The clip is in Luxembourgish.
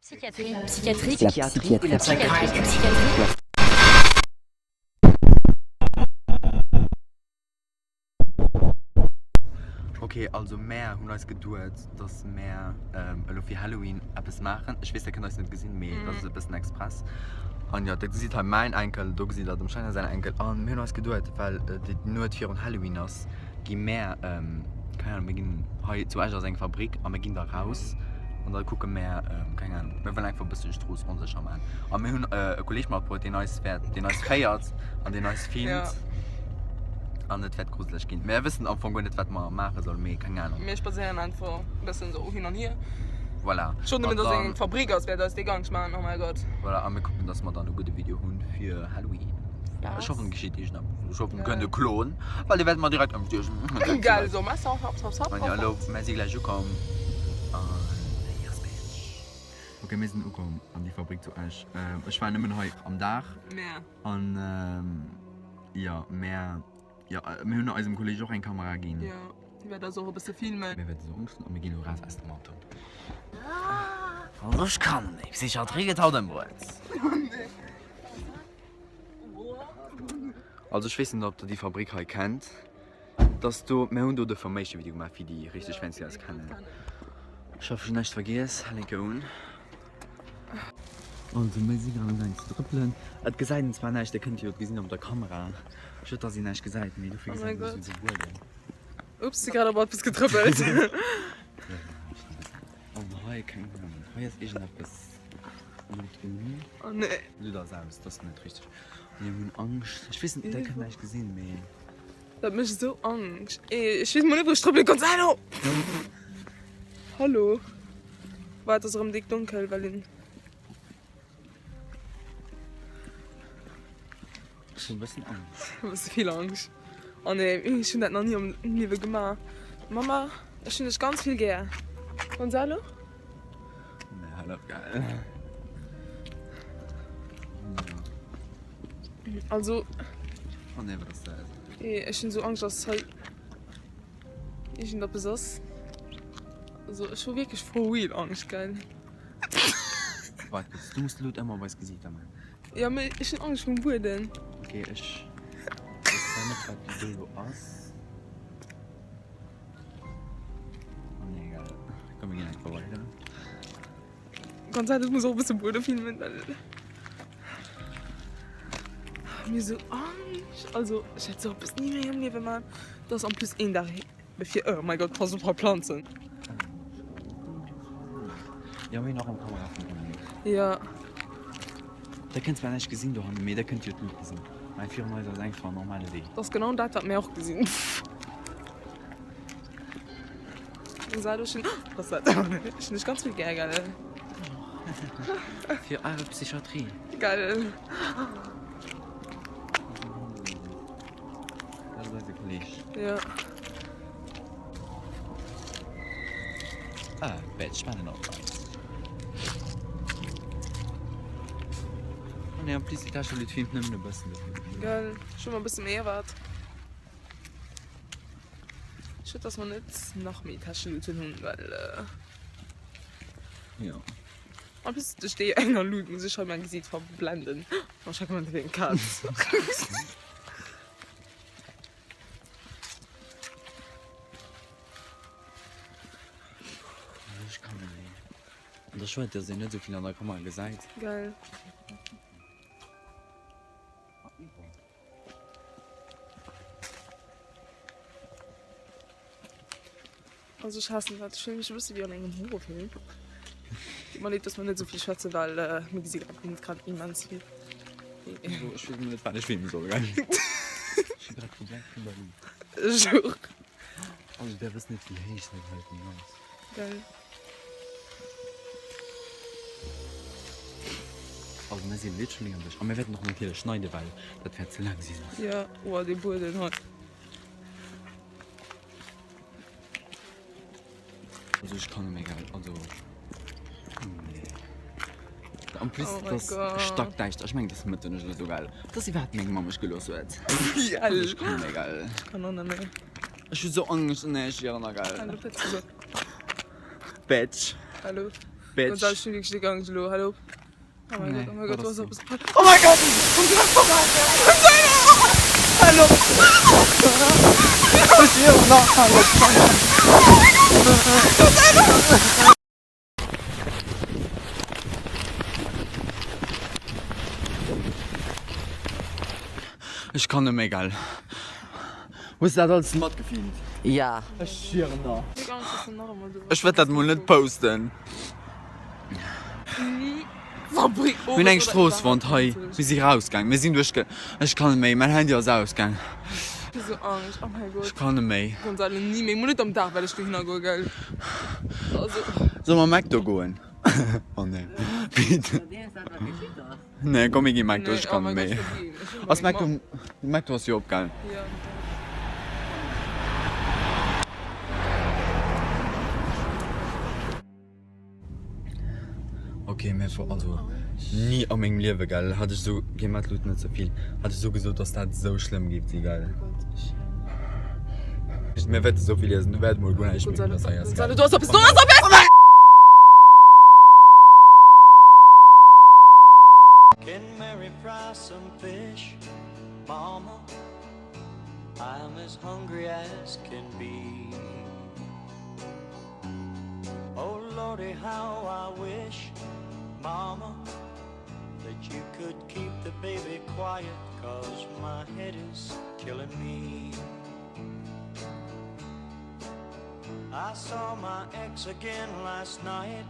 Psychiatrie, Psychiatrie, Psychiatrie, Psychiatrie, Psychiatrie. Ok, also mär hunn eis geduet, dass mär elo fir Halloween eppes maachen. Ech weess, der kënnt eis net gesinn, mee dat ass e bëssen express. An jo, der gesitt hei mäin Enkel, do gesitt der dem Shania säin Enkel. An mir hunn eis geduet, well et déi Nuet virun Halloween ass, gi mär, keng Ahnung, mir ginn hei zu Esch ass eng Fabrik a mir ginn da raus an da kucke mär, keng Ahnung, mir wëllen einfach e bëssen d'Strooss onsécher maachen. A mir hunn e Kolleeg matbruet, deen eis wäert, deen eis féiert an deen eis filmt. An et wäert gruseleg ginn. Mir wëssen am Fong guer net, wat mer maache sollen, mee keng Ahnung. Mir spadséieren einfach e bëssen esou hin an hier. Voilà. Schonn nëmmen, dass et eng Fabrik ass, wäert eis déi Angscht maachen, oh mäi Gott. Voilà, a mir kucken, dass mer dann e gudde Video hunn fir Halloween. Ech hoffen, et geschitt iergendeppes. Ech hoffen, et kënnt e Klon, well dee wäerte mer direkt ëmstiechen. Gell, esou Messer, hops, hops, hop. An jo, elo, mir si gläich ukomm. An yes, bitch. Ok, mir sinn ukomm an déi Fabrik zu Esch. Ech war nëmmen hei am Dag. An jo, mär, jo, mir hunn eisem Kolleg och eng Kamera ginn. Jo, hie wäert eis och e bësse filmen. Mir wäerte se ëmstellen a mir ginn elo raus aus dem Auto. Also ech kann net méi. Psychiatrie gëtt haut ëmbruet. Also ech weess net ob der déi Fabrik hei kennt. Dass do, mir hunn do de Formation Video gemaach fir déi richteg Fans déi eis kennen. Ech hoffen ech hunn näischt vergiess. Halen enke un. Also mir si grad amgaang ze trëppelen. Et gesäit een zwar näischt, dir kënnt jo et gesinn op der Kamera. Schued dass een näischt gesäit, mee dofir gesäit een esou de Buedem. Ups, si grad op eppes getrëppelt. An hei, keng Ahnung, hei ass iergendeppes net un. Oh nee. Luut ass aus, dat ass net richteg. Mir hunn Angscht. Ech weess net, der kënnt näischt gesinn, mee. Dat mécht esou Angscht. Ech weess mol net wou ech trëppele kann. Hallo! Hallo! Waart, et ass erëm déck donkel, well een. Ech hunn e bëssen Angscht. E bësse vill Angscht. Oh nee, ech hunn dat nach ni am Liewe gemaach. Mama, ech hunn dech ganz vill gär. Gonzalo? Nee, hal op, gell. Also. Oh nee, wat ass dat? Ech hunn esou Angscht, dass hei iergendeppes ass. Also ech hu wierklech for real Angscht, gell. Waart kuerz, du muss d'Lut ëmmer op eis Gesiichter man. Jo, mee ech hunn Angscht vum Bueden. Ok, ech weess zwar net wat do elo ass. Oh nee, egal. Komm mir ginn einfach weider. Ganz ehrlech, ech muss och e bësse Buede filmen, well mir sou Angscht. Also ech wäert sou eppes ni méi am Liewe man. Dat ass en plus een Dag bevir. Oh mein Gott, pass op hei Planzen. Jo, mir hunn och eng Kamera vum Dominik. Jo. Der kënnt zwar näischt gesinn dohannen, mee der kënnt jo d'Luucht gesinn. Mä virun eis ass einfach en normale Wee. Dat ass genau dat, wat mir och gesinn. Ech hunn dech ganz vill gär, gell? Fir awer Psychiatrie. Gell. Dat ass eise Kolleg. Jo. Ah, Bitch, man not right. Oh nee, en plus déi Täscheluut filmt nëmmen e bëssen dofir. Gell, ech hu mer e bësse méi erwaart. Schued, dass mer net nach méi Täscheluuten hunn, well. Jo. En plus duerch déi enger Luut muss ech hei mäin Gesiit verblenden. Oh, schreck mech net wéi eng Kaz. Ech kann net méi. An da schued, dass een net esou vill an der Kamera gesäit. Geil. Also ech haassen dat. Ech fillen mech e bësse wéi an engem Horrorfilm. Deet mer leed, dass mer net esou vill schwätzen, well mir gesi grad grad immens vill. Also ech weess emol net wat ech filme soll, gell? Ech hu grad geblenkt vun der Luucht. Ech och. Also där wësst net wéi héich dat heiten ass. Gell. Also mir si literally am Bësch. A mir wäerten och natierlech schneiden, well dat wäert ze laang si soss. Jo, oh dee Buedem hei. Also ech kann net méi gell, also nee. En plus Oh et mein ass Gott. stackdäischter, ech mengen et ass Mëtternuecht oder sou gell, dass iwwerhaapt meng Mamm mech gelooss huet. Gell. Ech kann net méi gell. Ech kann och net méi. Ech hu sou Angscht, nee ech wier nach gell. Hallo Petze. Bitch. Hallo. Bitch. Gonzalo, ech hunn wierklech déck Angscht elo. Hal op. Oh mein Gott, oh mein Gott, du hast eppes. Oh mein Gott! Hal op! Ech schwieren nach, hal op! Ech kann net méi, gell? Hues de dat alles matgefilmt? Ja. Ech schwieren der. Ech wäert dat mol net posten. Mir hunn eng Stroosswand hei. Mir si rausgaang. Mir sinn duerch. Ech kann net méi. Mäin Handy ass ausgaang. Ech kann net méi. Solle mer McDo goen? Oh nee. Bitte. Nee, komm mir gi McDo. Ech kann net méi. Ass McDo. McDo ass jo op, gell? Ok mä vor also ni a mengem Liewe gell hat ech sou geh mat Lut net zevill hat ech sou gesot dass dat sou schlëmm géif si gell. Mir wäerte sou vill iessen du wäert mol guer näischt méi hunn dass hei ass gell. Can Mary fry some fish, Mama? I'm as hungry as can be. Oh Lordy, how I wish, Mama, that you could keep the baby quiet, cause my head is killing me. I saw my ex again last night.